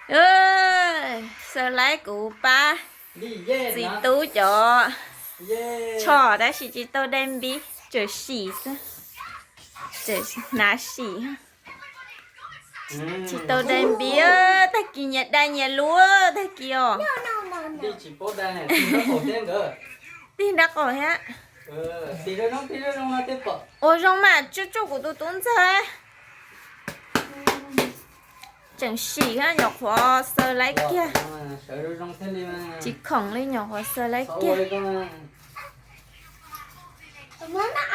Xaws laib kuv pab txiv tub cov tsho tab sis tsis tau dai npib, tseem sim xwb, tseem hnav sim. Tsis tau dai npib, tag kis nyias dai nyias lub, tag kis os. Tig nrab qaum thiab. Ua zoo mas tsuj tsuj kuv tus tub ntxawg. Tseem sim, nyuam qhuav xaws laib kiag. Tsis khoom li, nyuam qhuav xaws laib kiag.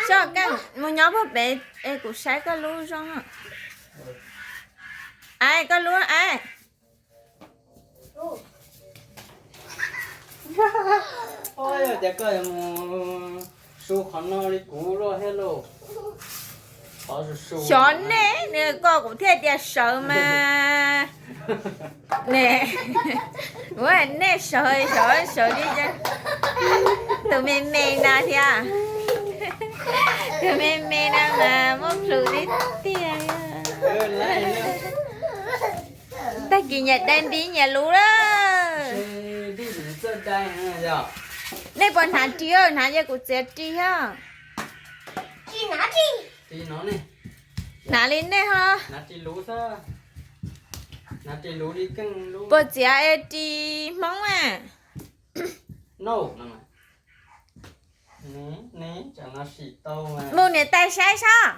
Soj, koj mus nyob puag pem es kuv saib koj lub zoo. Ai, koj lub ai. Tias koj mus su qhov no li kuv luaj thiab lauj. Xyov nej, nws koj kuv thiaj tias sawv mas. Ne, kuv hais nej sawv, sawv, sawv li cas. Tus me me na thiab. Tus me me na mas muaj plhus tib tiag. Tag kis nyias dai npib nyias lub lawm. Nej puas hnav ris, hnav ces kuv txiav ris thiab. Hnav li nej ho. Puas txiav ris Hmoob a? Mus niam tais saib soj.